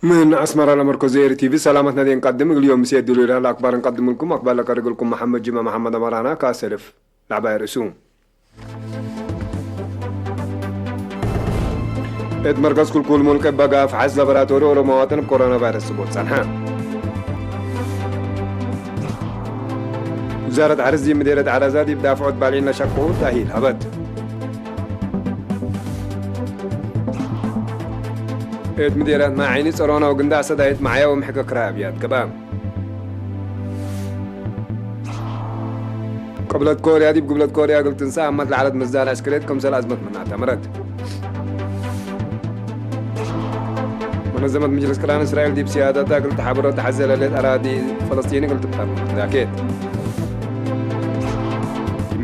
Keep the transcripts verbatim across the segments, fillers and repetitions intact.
ምን አስመራ ለመርኮ ዘ ኤሪ ቲቪ ሰላመትነ ዴ እንቀድም። እግል ዮም ምሴ ዱሉይ ለህለ አክባር እንቀድምልኩም። አክባር ለቀርግልኩም መሐመድ ጅማ መሐመድ አማራና። ከአሰልፍ ለአባይ ርእሱ። እት መርከዝ ኩልኩል ሙልቅ እበ ጋፍ ሐስ ላቦራቶሪ ኦሮ መዋጥን እብ ኮሮና ቫይረስ ስቦት ጸንሐ። ውዛረት ሐርስ ዲብ ምዴርየት ዐረዛ ዲብ ዳፍዖት ባልዒን ለሸቁ ተእሂል ሀበት። እት ምዴርየት ማይ ዐይኒ ጸሮና ወግንዳዕ ሰዳይት መዓያ ወምሕከ ክራይ አብያት ገብአ። ቅብለት ኮርያ ዲብ ግብለት ኮርያ እግል ትንሰእ አመት ለዐለት ምዝዳል ዐስከርየት ክምሰል አዝመት ምና ተአምረት። መነዘመት ምጅልስ ቅራን እስራኤል ዲብ ስያደታ እግል ተሓብሮ ተሐዜ ለሌት አራዲ ፈለስጢን እግል ትብጠር ዛኬት።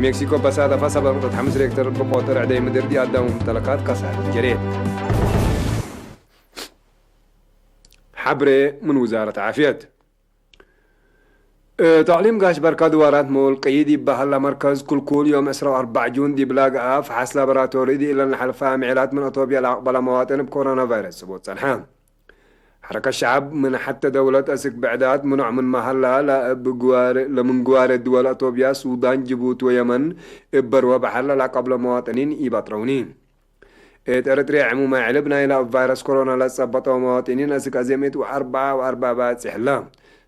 ሜክሲኮ በሳደፋ ሰብዓ ነጥበት ሐምስ ሬክተር ብቆጥር ዕደይ ምድር ዲአዳም ወምተለካት ከሳር ጀሬ። ሐብሬ ምን ውዛረት ዓፍየት። ተዕሊም ጋሽ በርካ ድዋራት መወልቅይ ዲብ በሀላ መርከዝ ኩልኩል ዮም ዕስራ ወአርበዕ ጁን ዲብ ላግአ ፈሓስ ላቦራቶሪ ዲእለን ለሐልፈ አምዔላት ምን አቶብያ ለአቅበለ መዋጥን እብ ኮሮና ቫይረስ ስቦት ጸንሐ። ሐረከት ሸዐብ ምን ሐቴ ደውለት አስክ ብዕዳት ምኑዕ ምንመ ሀላ፣ ለእብ ግዋሬ-፣ ለምን ግዋሬ ድወል አቶብያ፣ ሱዳን፣ ጅቡቲ ወየመን እብ በርወ በሐር ለለአቀብሎ መዋጥኒን ኢበጥረውኒ። እት ኤረትርያ ዕሙማይ ዕልብ ናይለ እብ ቫይረስ ኮሮና ለጸበጠው መዋጥኒን አስክ አዜ ምእት ወአርበዓ ወአርበዕ ባጽሕ ህለ።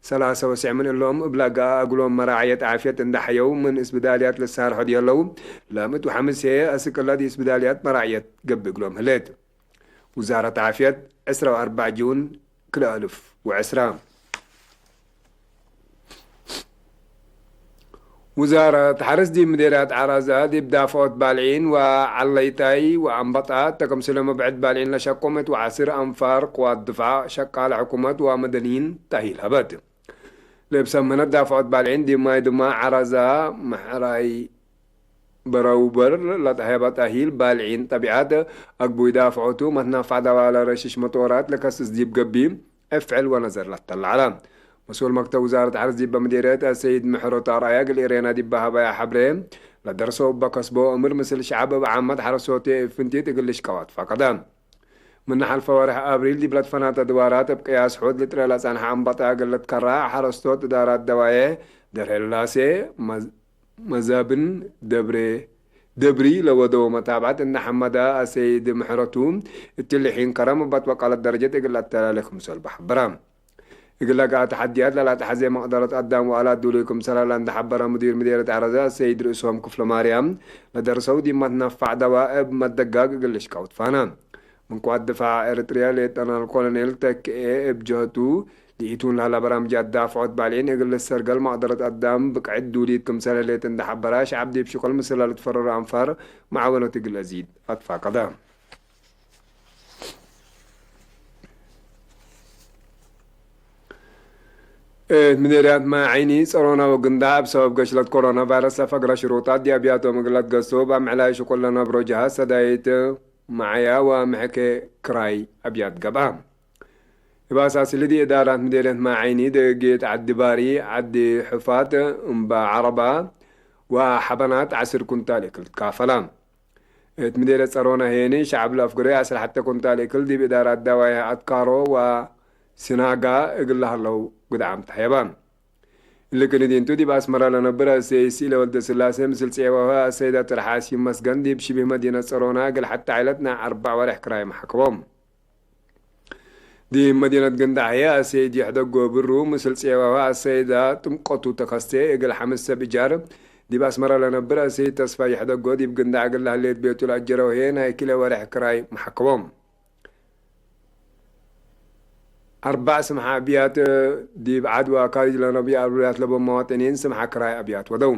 ሰላሰ ወስዕ ምን እሎም እብ ለገአ እግሎም መራዐየት ዓፍየት እንዴ ሐየው ምን እስብዳልያት ልሳርሖ ዲህለው፣ ለምእት ወሐምስ ህዬ አስክ እለ ዲብ እስብዳልያት መራዐየት ገብእ እግሎም ህሌት። ውዛረት ዓፍየት፣ ዕስራ ወአርበዕ ጁን ክልኤ አልፍ ወዕስራ። ውዛረት ሐርስ ዲብ ምዴርያት ዐራዛ ዲብ ዳፍዖት ባልዒን ወዐለይታይ ወአንበጣት ተክምስለ መብዕድ ባልዒን ለሸቁ ምእት ወዐስር አንፋር ቅዋት ድፋዕ፣ ሸቃለ ሕኩመት ወመደንይን ተእሂል ሀበት። ለእብ ሰምነት ዳፍዖት ባልዒን ዲብ ማይ ድማ ዐራዛ ምሕራይ በረውበር ለተሀበ ተእሂል ባልዒን ጠቢዐት አግቡይ ዳፍዖቱ መትናፋዕ ደዋለ ረሽሽ መጦራት ለከስስ ዲብ ገብእ እፍዕል ወነዘር ለተለ ዐለ። መስኡል መክተብ ውዛረት ሐርስ ዲበ ምዴርየት አሰይድ ምሕረቱ አርአያ እግል ኤሬና ዲበ ሀበያ ሐብሬ፣ ለደርሰው እበ ከስቦ እምር ምስል ሸዐብ እብ ዓመት ሐረሶቴ እብ ፍንቲት እግል ልሽቀው አትፋቀደ። ምነ ሐልፈ ወርሕ አብሪል ዲብ ለትፈናተ ድዋራት እብ ቅያስ ሑድ ልጥረ ለጸንሐ አንበጣ እግል ልትከራ ሐረስቶት እዳራት ደዋዬ ደርሄ ልላሴ፣ መዝ-፣ መዛብን ደብሬ፣ ደብሪ ለወደው መታብዐት እንዴ ሐመደ አሰይድ ምሕረቱ፣ እትሊ ሒን ከረም እበት ወቀለት ደረጀት እግል ለአተላሌ ክምሰል በሐበረ። እግል ለገአ ተሐድያት ለለአትሐዜ መቅደረት አዳም ወአላት ዱሉይ ክምሰለ ለእንዴ ሐበረ ሙዲር ምዴርየት ዐረዛ አሰይድ ርእሶም ክፍለማርያም፣ ለደርሰው ዲብ መትነፋዕ ደዋ እብ መደጋግ እግል ልሽቀው ትፋነ። ምን ቅዋት ድፋዕ ኤረትርያ ሌተናል ኮሎኔል ተክኤ እብ ጀህቱ፣ ዲኢቱን ለህለ በራምጃት ዳፍዖት ባልዒን እግል ልሰርገል መቅደረት አዳም ብቅዕት ዱሊት ክምሰለ ሌት እንዴ ሐበረ፣ ሸዐብ ዲብ ሽቅል ምስለ ልትፈረሩ አንፋር መዓወነት እግል አዚድ አትፋቀደ። እት ምዴርያት ማይ ዐይኒ፣ ጸሮና ወግንዳዕ እብ ሰበብ ገሽለት ኮሮና ቫይረስ ለፈግረ ሽሩጣት ዲብ አብያቶም እግል ለትገስሶ፣ እብ አምዕላይ ሽቁል ለነብሮ ጀሃዝ ሰዳይት መዓያ ወምሕኬ ክራይ አብያት ገብአ። እብ አሳስ እሊ ዲብ እዳራት ምዴርየት ማይ ዐይኒ፣ ደጌት ዐዲ ባሪ፣ ዐዲ ሕፋት፣ እምባ ዐረባ ወሐበናት ዐስር ኩንታል እክል ትካፈላ። እት ምዴርየት ጸሮና ሄኒ፣ ሸዐብ ለአፍግሬ አስር ሐቴ ኩንታል እክል ዲብ እዳራት ደዋዬ አትካሮ ወሲናጋ እግል ለሀለው ግድዓም ተሀየበ። እሊ ክንዲንቱ ዲብ አስመረ ለነብር አሰይድ ስኢለ ወልደስላሴ ምስል ጼዋሁ አሰይድ አተርሓሲም መስገን ዲብ ሽቢህ መዲነት ጸሮና እግል ሐቴ ዐይለት ናይ አርበዕ ወሬሕ ክራይ መሐከቦም። ዲብ መዲነት ግንዳዕ ህዬ አሰይድ ይሕደጎ ብሩ ምስል ጼዋሁ አሰይዳ ጥምቀቱ ተከስቴ እግል ሐምስ ሰብ እጃር ዲብ አስመረ ለነብር አሰይድ ተስፋ ይሕደጎ ዲብ ግንዳዕ እግል ለህሌት ቤቱ ለአጀረው ህዬ ናይ ክልኤ ወሬሕ ክራይ መሐከቦም። አርበዕ ስምሐ አብያት ዲብ ዐድዋ ካርጅ ለነብዩ አብያት ለቦም መዋጥኒን ስምሐ ክራይ አብያት ወደው።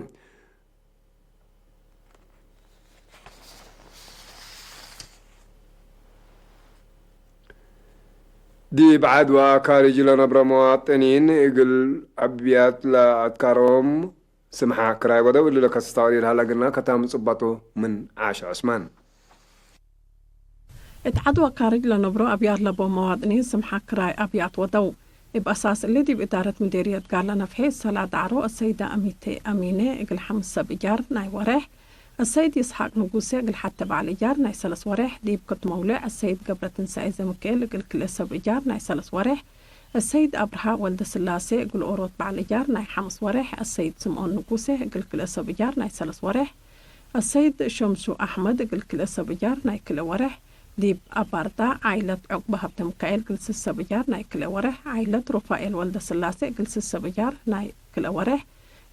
ዲብ ዐድዋ ካርጅ ለነብረ መዋጥኒን እግል አብያት ለአትካሮም ስምሐ ክራይ ወደው እሊ ለከስስ ተቅሪር ሀለ ግና ከታም ጽበቱ ምን ዓሽ ዑስማን። እት ዐድዋ ካርጅ ለነብሮ አብያት ለቦም መዋጥኒን ስምሐ ክራይ አብያት ወደው። እብ አሳስ እሊ ዲብ እዳረት ምዴርየት ጋለ ነፍሔ ሰላ ዳዕሮ አሰይደ አሚቴ አሚኔ እግል ሐምስ ሰብ እጃር ናይ ወሬሕ አሰይድ ይስሐቅ ንጉሴ እግል ሐቴ በዐል እጃር ናይ ሰለስ ወሬሕ፣ ዲብ ክት መውሌዕ አሰይድ ገብረትንሳኤ ዘምክኤል እግል ክልኤ ሰብ እጃር ናይ ሰለስ ወሬሕ፣ አሰይድ አብርሃ ወልደስላሴ እግል ኦሮት በዐል እጃር ናይ ሐምስ ወሬሕ፣ አሰይድ ስምኦን ንጉሴ እግል ክልኤ ሰብ እጃር ናይ ሰለስ ወሬሕ፣ አሰይድ ሸምሱ አሕመድ እግል ክልኤ ሰብ እጃር ናይ ክልኤ ወሬሕ፣ ዲብ አባርዳ ዓይለት ዑቅበ ሀብተምካኤል እግል ስስ ሰብ እጃር ናይ ክልኤ ወሬሕ፣ ዓይለት ሩፋኤል ወልደስላሴ እግል ስስ ሰብ እጃር ናይ ክልኤ ወሬሕ፣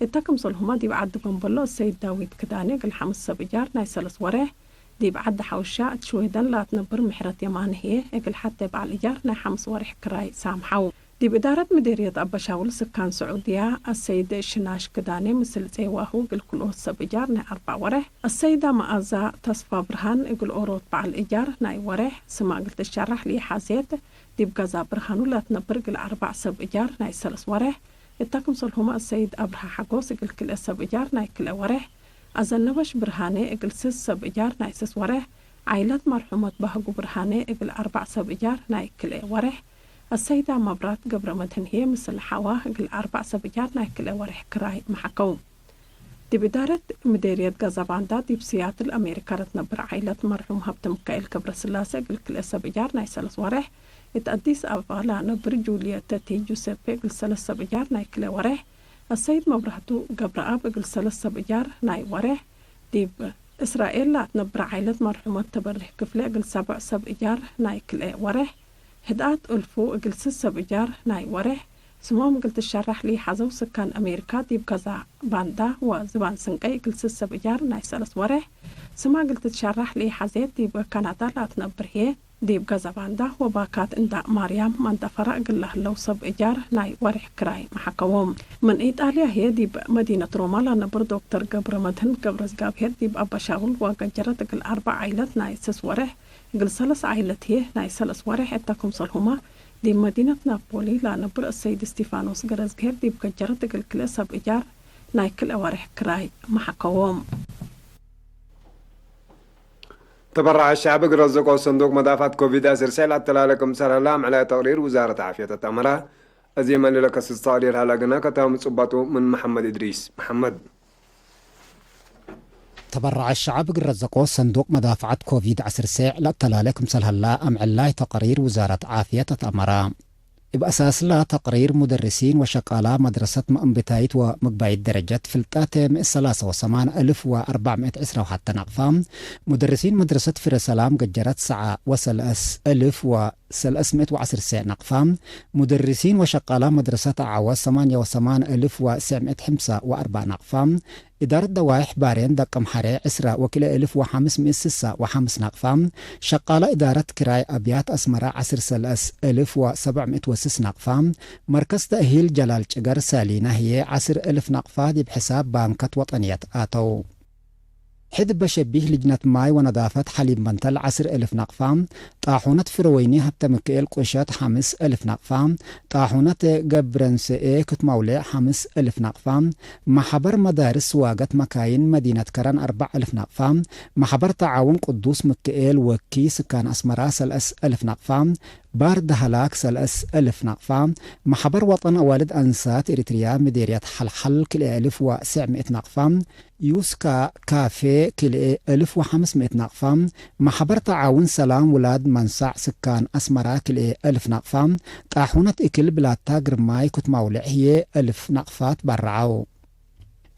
እተ ክምሰልሁመ ዲብ ዐዲ ገምበሎ አሰይድ ዳዊት ክዳኔ እግል ሐምስ ሰብ እጃር ናይ ሰለስ ወሬሕ፣ ዲብ ዐዲ ሐውሻ እት ሽዌደን ለአትነብር ምሕረት የማነ ህዬ እግል ሐቴ በዐል እጃር ናይ ሐምስ ወሬሕ ክራይ ሳምሐው። ዲብ እዳረት ምዴርየት አበሻውል ስካን ስዑድያ አሰይድ ሽናሽ ክዳኔ ምስል ጼዋሁ እግል ክልኦት ሰብ እጃር ናይ አርበዕ ወሬሕ፣ አሰይዳ መአዛ ተስፋ ብርሃን እግል ኦሮት በዐል እጃር ናይ ወሬሕ፣ ስማ እግል ትሸራሕ ለኢሐዜት ዲብ ገዛ ብርሃኑ ለትነብር እግል አርበዕ ሰብ እጃር ናይ ሰለስ ወሬሕ፣ እተ ክምሰልሁመ አሰይድ አብርሃ ሐጎስ እግል ክልኤ ሰብ እጃር ናይ ክልኤ ወሬሕ፣ አዘነበሽ ብርሃኔ እግል ስስ ሰብ እጃር ናይ ስስ ወሬሕ፣ ዓይለት መርሑመት ባህጉ ብርሃኔ እግል አርበዕ ሰብ እጃር ናይ ክልኤ ወሬሕ፣ አሰይዳ መብራት ገብረመድህን ህዬ ምስል ሐዋ እግል አርበዕ ሰብ እጃር ናይ ክልኤ ወሬሕ ክራይ መሐከው። ዲብ እዳረት ምዴርየት ገዘባንዳ ዲብ ሲያትል አሜሪካ ለትነብር ዓይለት መርሑም ሀብተሚካኤል ገብረስላሴ እግል ክልኤ ሰብ እጃር ናይ ሰለስ ወሬሕ፣ እት አዲስ አበባ ለአነብር ጁልየት ተቲ ጁሴፔ እግል ሰለስ ሰብ እጃር ናይ ክልኤ ወሬሕ፣ አሰይድ መብራህቱ ገብረአብ እግል ሰለስ ሰብ እጃር ናይ ወሬሕ፣ ዲብ እስራኤል ለአትነብር ዓይለት መርሑመት ተበሪህ ክፍሌ እግል ሰብዕ ሰብ እጃር ናይ ክልኤ ወሬሕ፣ ህድአት እልፉ እግል ስስ ሰብ እጃር ናይ ወሬሕ፣ ስሞም እግል ትሸራሕ ለኢሐዘው ስካን አሜሪካ ዲብ ገዛ ባንዳ ወዝባን ስንቀይ እግል ስስ ሰብ እጃር ናይ ሰለስ ወሬሕ፣ ስማ እግል ትትሸራሕ ለኢሐዜት ዲብ ካናዳ ለአትነብር ህዬ፣ ዲብ ገዘባንዳ ወባካት እንዳ ማርያም መንጠፈራ እግል ለህለው ሰብ እጃር ናይ ወሬሕ ክራይ መሐከዎም። ምን ኢጣልያ ህዬ ዲብ መዲነት ሮማ ለነብር ዶክተር ገብረመድህን ገብረዝጋብሄር ዲብ አበሻውል ወገጀረት እግል አርበዕ ዓይለት ናይ ስስ ወሬሕ እግል ሰለስ ዓይለት ህዬ ናይ ሰለስ ወሬሕ እተ ክምሰልሁመ ዲብ መዲነት ናፖሊ ለነብር አሰይድ እስቲፋኖስ ገረዝግሄር ዲብ ገጀረት እግል ክልኤ ሰብ እጃር ናይ ክልኤ ወሬሕ ክራይ መሐከዎም። ተበራዐ ሸዐብ እግል ረዘቆ ሰንዱቅ መዳፋት ኮቪድ አስር ሴዕ ለአተላለ ክምሰል ሀላ አምዕላይ ተቅሪር ውዛረት ዓፍየት አመረ። አዜ መን ለከስስ ተቅሪር ሀላ ግና፣ ከታም ጽባጡ ምን መሐመድ እድሪስ መሐመድ። ተበራዐ ሸዐብ እግል ረዘቆ ሰንዱቅ መዳፍዐት ኮቪድ አስር ሴዕ ለአተላለ ክምሰል ሀላ አምዕላይ ተቅሪር ውዛረት ዓፍየት አመረ። እብ አሳስላ ተቅሪር፣ ሙደርሲን ወሸቃላ መድረሰት መአንብታይት ወምግባይት ደረጀት ፍልጠት ምእት ሰላሰ ወሰማን እልፍ ወአርበዕ ምእት ዕስራ ወሐተ ናቅፋ፣ ሙደርሲን መድረሰት ፍረ ሰላም ገጀረት ሰዓ ወሰለስ እልፍ ወሰለስ ምእት ወዐስር ሴዕ ናቅፋ፣ ሙደርሲን ወሸቃላ መድረሰት አዓወ ሰማንየ ወሰማን እልፍ ወስዕ ምእት ሕምሳ ወአርበዕ ናቅፋ፣ እዳረት ደዋይሕ ባሬን ደቅም ሐሬ ዕስራ ወክልኤ እልፍ ወሐምስ ምእት ስሳ ወሐምስ ናቅፋ፣ ሸቃለ እዳረት ክራይ አብያት አስመረ ዐስር ሰለስ እልፍ ወሰብዕ ምእት ወስስ ናቅፋ፣ መርከዝ ተእሂል ጀላል ጭገር ሳሊና ህዬ ዐስር እልፍ ናቅፋ ዲብ ሕሳብ ባንከት ወጠንየት አተው። ሕድ እበ ሸቢህ ልጅነት ማይ ወነዳፈት ሐሊብ መንተል ዐስር እልፍ ናቅፋ፣ ጣሑነት ፍረወይኒ ሀብተ ምክኤል ቁሸት ሐምስ እልፍ ናቅፋ፣ ጣሑነት ገብረንስኤ ክትማውሌዕ ሐምስ እልፍ ናቅፋ፣ መሐበር መዳርስ ስዋገት መካይን መዲነት ከረን አርበዕ እልፍ ናቅፋ፣ መሐበር ተዓውን ቅዱስ ምክኤል ወኪ ስካን አስመራ ሰለስ እልፍ ናቅፋ፣ ባር ደሀላክ ሰለስ እልፍ ናቅፋ፣ መሐበር ወጠን አዋልድ አንሳት ኤሪትርያ ምዴርየት ሐልሐል ክልኤ እልፍ ወስዕ ምእት ናቅፋ፣ ዩስካ ካፌ ክልኤ እልፍ ወሐምስ ምእት ናቅፋ፣ መሐበር ተዓውን ሰላም ውላድ መንሳዕ ስካን አስመራ ክልኤ እልፍ ናቅፋ፣ ጣሑነት እክል ብላታ ግርማይ ክትማውሌዕ ህዬ እልፍ ናቅፋ ትበረዐው።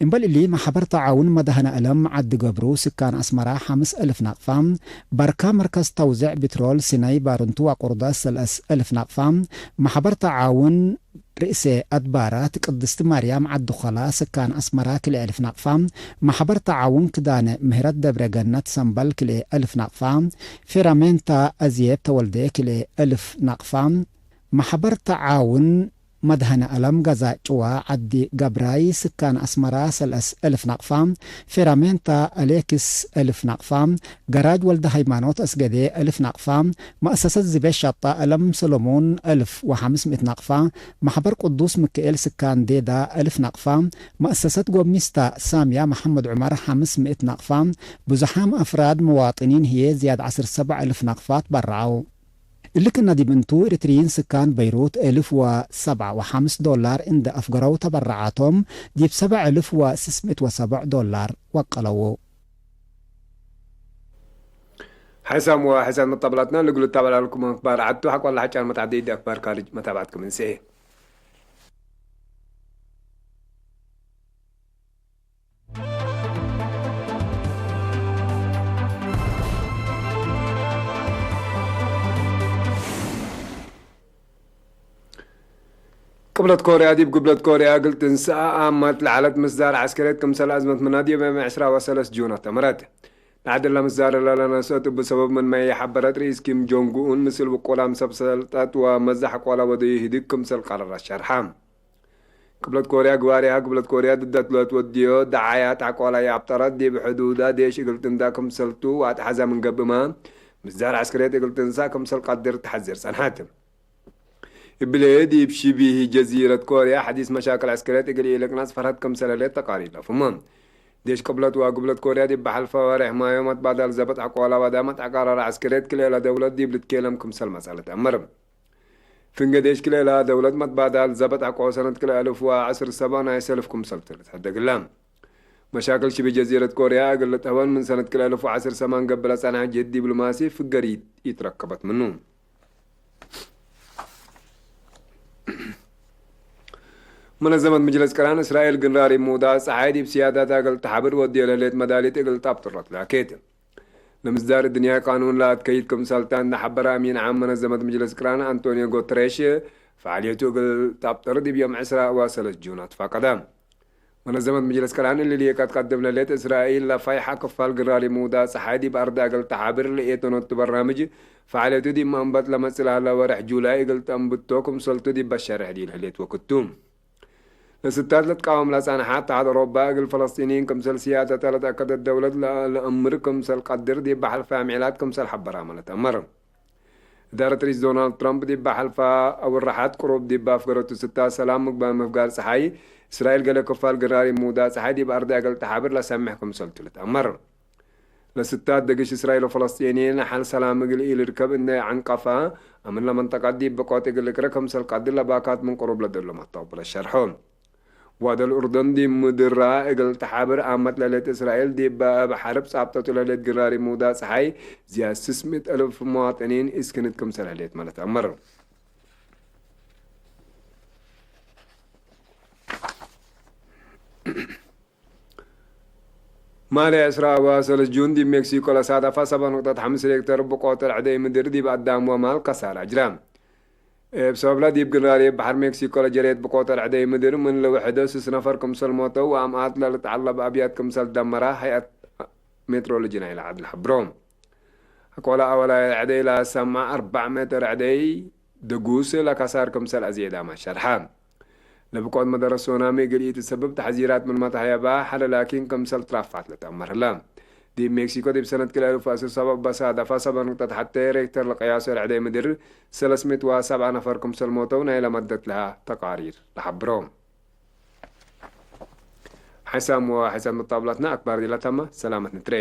እምበል እሊ፣ መሐበር ተዓውን መድሀነ አለም ዐዲ ገብሩ ስካን አስመራ ሐምስ እልፍ ናቅፋ፣ በርካ መርከዝ ተውዜዕ ብትሮል ሲነይ ባርንቱ ወቁርዳስ ሰለስ እልፍ ናቅፋ፣ መሐበር ተዓውን ርእሰ አድባራት ቅድስት ማርያም ዐዲ ኾላ ስካን አስመራ ክልኤ እልፍ ናቅፋ፣ መሐበር ተዓውን ክዳነ ምህረት ደብረ ገነት ሰምበል ክልኤ እልፍ ናቅፋ፣ ፌራሜንታ አዝየብ ተወልደ ክልኤ እልፍ ናቅፋ፣ መሐበር ተዓውን መድሀነ አለም ገዛ ጭዋ ዐዲ ገብራይ ስካን አስመራ ሰለስ እልፍ ናቅፋ፣ ፌራሜንታ አሌክስ እልፍ ናቅፋ፣ ገራጅ ወልደ ሃይማኖት አስገዴ እልፍ ናቅፋ፣ መአሰሰት ዝቤ ሻጣ አለም ሰሎሞን እልፍ ወሐምስ ምእት ናቅፋ፣ መሕበር ቅዱስ ምክኤል ስካን ዴዳ እልፍ ናቅፋ፣ መአሰሰት ጎሚስታ ሳምያ መሐመድ ዑመር ሐምስ ምእት ናቅፋ፣ ብዙሓም አፍራድ መዋጥኒን ህዬ ዝያድ ዐስር ሰብዕ እልፍ ናቅፋ ትበረዐው። እሊ ክእነ ዲብ እንቱ፣ ኤሪትርዪን ስካን በይሩት እልፍ ወሰብዓ ወሐምስ ዶላር እንዴ አፍገረው ተበረዓቶም፣ ዲብ ሰብዕ እልፍ ወስስ ምእት ወሰብዕ ዶላር ወቀለው። ሕሳም ወሕሳም መጣብላትና ልግሉ ታበላልኩም አክባር ዐቱ ሐቆላ ሐጫን መትዓደይ ዲ አክባር ካርጅ መታብዓትኩም እንስኤ። ቅብለት ኮርያ ዲብ ግብለት ኮርያ እግል ትንሰአ አማት ለዐለት ምስዳር ዐስከርየት ክምሰል አዝመት ምናድየ በመ ዕስራ ወሰለስ ጁን አተመረት። ለዐድለ ምስዳር እለ ለነስአት እቡ ሰበብ ምንመ የሐበረት ርኢስ ኪም ጆንግ ኡን ምስል ውቁላም ሰብ ሰልጠት ወመዛሕ ቆላ ወደዩ ህድግ ክምሰል ቀረረት ሸርሐ። ቅብለት ኮርያ ግባሬሃ ግብለት ኮርያ ድደት ለትወድዮ ደዓያት ዐቆላ የአብጠረት ዲብ ሕዱዳ ዴሽ እግል ትንዳ ክምሰልቱ ወአትሐዛ ምን ገብእመ ምስዳር ዐስከርየት እግል ትንሰእ ክምሰል ቀድር ተሐዜር ጸንሐት። እብለ ዲብ ሽቢህ ጀዚረት ኮርያ ሐዲስ መሻክል ዐስከርየት እግል ኢልቅነጽ ፈርሀት ክምሰል ህሌት ተቃሪር ለፍሞ። ዴሽ ቅብለት ወግብለት ኮርያ ዲብ በሐልፈ ወሬሕ ማዮ መትባዳል ዘበጥ ዐቆላ ወዳመት ዐቃራር ዐስከርየት ክልኤለ ደውለት ዲብ ልትኬለም ክምሰል መጸ ለትአመር። ፍንጌ ዴሽ ክልኤለ ደውለት መትባዳል ዘበጥ ሐቆ ሰነት ክልኤ እልፍ ወዐስር ሰባ ናይ ሰልፍ ክምሰል ትልትሐደግ እለ። መሻክል ሽቢ ጀዚረት ኮርያ እግል ልትሀወን ምን ሰነት ክልኤ እልፍ ወዐስር ሰማን ገብእ ለጸንሐ ጅህድ ዲብሎማሲ ፍገር ይትረከበት ምኑ። መነዘመት ምጅለስ ቅራን እስራኤል ግንራሪ ሙዳ ጸሓይ ዲብ ስያዳታ እግል ተሓብር ወድዮ ለህሌት መዳሊት እግል ጣብጥሮት ላኬት። ለምስዳር እድንያይ ቃኑን ለአትከይድ ክምሰልታ እንደ ሐበረ አሚን ዓም መነዘመት ምጅለስ ቅራን አንቶኒዮ ጉተሬሽ፣ ፈዓልየቱ እግል ጣብጠር ዲብ ዮም ዕስራ ወሰለስ ጁን አትፋቀደ። መነዘመት ምጅለስ ቅራን እሊ ሊቀት ቀድም ለሌት እስራኤል ለፋይሐ ክፋል ግራሪ ሙዳ ጸሓይ ዲብ አርዳ እግል ተሓብር ለኤተኖቱ በርናምጅ፣ ፈዓልየቱ ዲብ መንበጥ ለመጽእ ለሀለ ወርሕ ጁላይ እግል ተአንብቶ ክምሰልቱ ዲብ በሸርሕ ዲል ህሌት ወክቱ። ለስታት ለትቃወም ለጸንሐ አተሓድ አውሮፓ፣ እግል ፈለስጢንይን ክምሰል ስያደተ ለተአከደት ደውለት ለአምር ክምሰል ቀድር ዲብ በሐልፈ አምዕላት ክምሰል ሐበራመ ለተአመር። እዳረት ርኢስ ዶናልድ ትራምፕ ዲብ በሐልፈ አውርሐት ቅሩብ ዲብ አፍገረቱ ስታት ሰላም ምግባእ ምፍጋር ጸሓይ፣ እስራኤል ገሌ ክፋል ግራሪ ሙዳ ጸሓይ ዲብ አርዳ እግል ተሓብር ለሰምሕ ክምሰልቱ ልትአመር። ለስታት ደግሽ እስራኤል ወፈለስጢንይን ሐል ሰላም እግል ኢልርከብ እንዴ ዐንቀፈ፣ አምን ለመንጠቀት ዲብ ብቆት እግል ልቅረ ክምሰል ቀድር ለባካት ምን ቅሩብ ለደሎ መታውብለ ሸርሖ። ዋደል ኡርደን ዲብ ምድራ እግል ተሓብር አመት ለሌት እስራኤል ዲብ እብ ሐርብ ጻብጠቱ ለሌት ግራሪ ሙዳ ጸሓይ ዝያድ ስስ ምእት አልፍ መዋጥኒን እስክንት ክምሰል ህሌት መ ለትአመር። ማሌ ዕስራ ወሰለስ ጁን ዲብ ሜክሲኮ ለሳደፈ ሰበ ንቅጠት ሐምስ ሬክተር ብቆት ርዕደይ ምድር ዲብ አዳም ወማል ከሳር አጅረ። እብ ሰበብለ ዲብ ግራሪ በሐር ሜክሲኮ ለጀሬት ብቆት ርዕደይ ምድር ምን ለውሕደ ስስ ነፈር ክምሰል ሞተው ወአምኣት ለልትዐለብ አብያት ክምሰል ደመረ ሀይአት ሜትሮሎጂ ናይለ ዐድ ለሐብሮ። አኮለ አወላይ ርዕደይ ለሰምዐ አርበዕ ሜትር ርዕደይ ድጉስ ለከሳር ክምሰል አዜዳመ ሸርሐ። ለብቆት መደረት ሶናሚ እግል ኢትሰብብ ተሕዚራት ምንመ ተሀየበ ሐለ ላኪን ክምሰል ትራፋት ለተአመር ህለ። ዲብ ሜክሲኮ ዲብ ሰነት ክልኤ እልፍ ወዐስር ሰበብ በሳደፈ ሰበ ንቅጠት ሐቴ ሬክተር ለቀያሶ ርዕደይ ምድር ሰለስ ምእት ወሰብዓ ነፈር ክምሰል ሞተው ናይለ መደት ለሀ ተቃሪር ለሐብሮ። ሕሳም ወሕሳም መጣብላትና አክባር ዲላ ተመ። ሰላመት ንትሬ።